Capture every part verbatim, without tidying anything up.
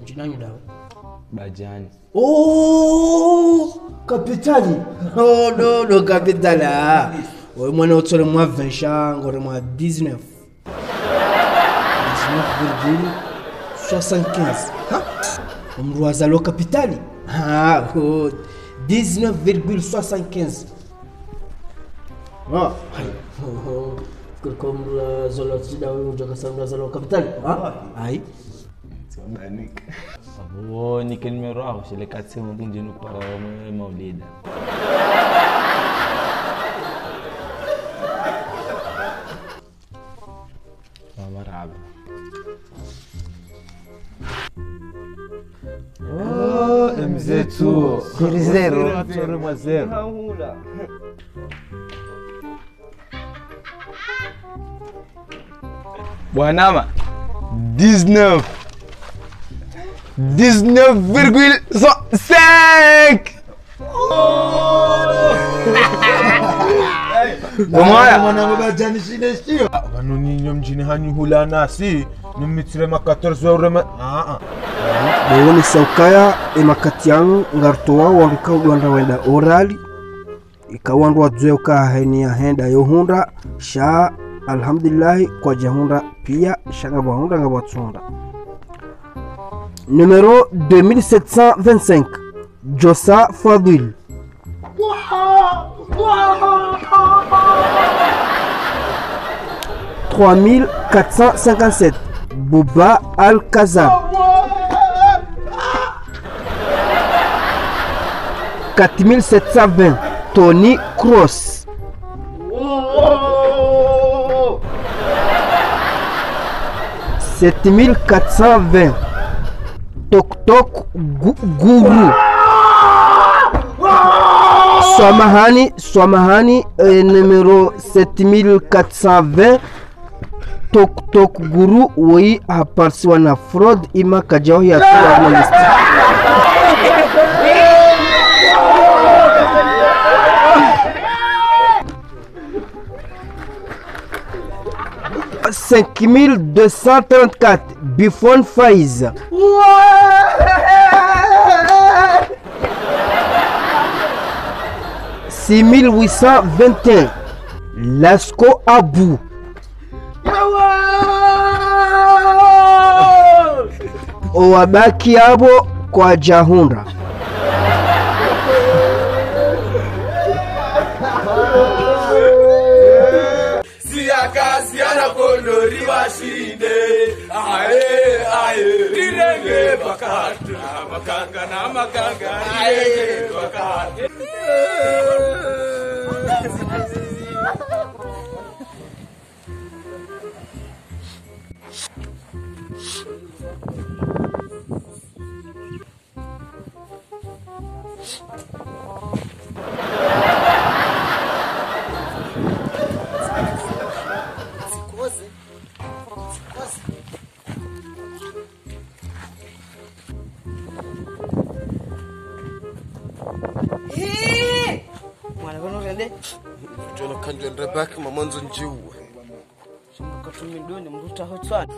Mdjini hanyu ndawe? Mbadjini. Oh, kapitali. Oh, no, no, kapitali. Ah. Owe mwana utsole mwa vingt sha, ngori mwa dix-neuf. Dix-neuf virgule soixante-quinze. Ha? Omndru wazalwa kapitali? Ha, oh, dix-neuf virgule soixante-quinze. Ah, ayi. Oh, oh. Fikiri ko mndru wazalwa shida, wewe udjaka sa mndru wazalwa kapitali? Ha? Ayi. Abo, nike numéro yaho, shile katsi mndru ndjinu para mwe maulida. Marahaba. Oh, mze tu. Zéro zéro. Zéro zéro. Bwana ma, dix-neuf. Dix-neuf virgule cinq. Omwaya. Mwana baba djani shinde shiyo. Ah, pvanu nyinyi mdjini hanyu hula nasi, nimitsile ma quatorze heures ma-, ah, ah. Bo wonesa ukaya, e makati yanu, ngaritowa wandru ka udjwanda wenda orali. Ika wandru wadjuwe uka heni yahenda yohundra, sha alhamdulillahi kwadjahundra pia, sha ngapvahundra ngapvatsuhundra. Numéro deux mille sept cent vingt-cinq, Djossa Fadhil. Trois mille quatre cent cinquante-sept, Bouba Alcazar. Quatre mille sept cent vingt, Toni Kroos. Sept mille quatre cent vingt, Tok Tok Gu-, Guru. Swamahani, swamahani, eh, numéro sept mille quatre cent vingt, Tok Tok Guru, woyi haparisiwa na fraude, ima kadjawahi yatulwa mwa liste. Cinq mille deux cent trente-quatre, Bifon Faiz. Six mille huit cent vingt et un, Lasko Abou. Owabaki abo kwadjahundra. Siyaka, siyana kondo riwashinde. Aye, aye, rirenge pvakati na makanga, na makanga, rirenge pvakati. Hii! Mwana kono rende. Jona kanjo ndre baki mamandzo ndjiwe. Shamba katumi ndoni mruta hotswana.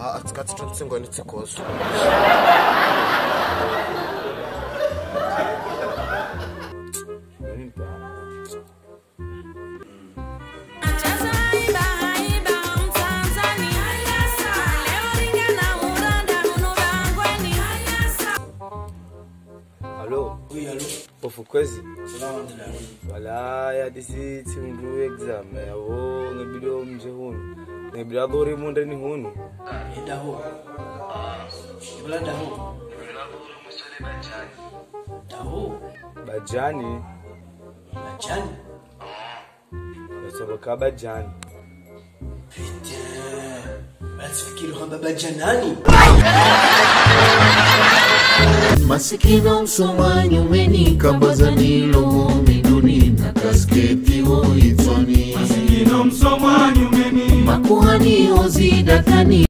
Ah, atsikati tronse ngwani tsikoso. Allô? Oui, allô? Ofu kwezi? Salam alaikum. Wala ya disi tsi mndru examen, yawo ngebidi omdje hunu. Ngebidi adhuri mundeni hunu. Ah, edaho. Ibla daho. Oh, Badjani. Badjani? Nasoma ka Badjani. Putain, batsifikiri hamba Badjanani. Masikini msoma nyumeni, kamba za nilo minduni na kasketi wo itsoni. Masikini msoma nyumeni. Makuhani wo zidakani.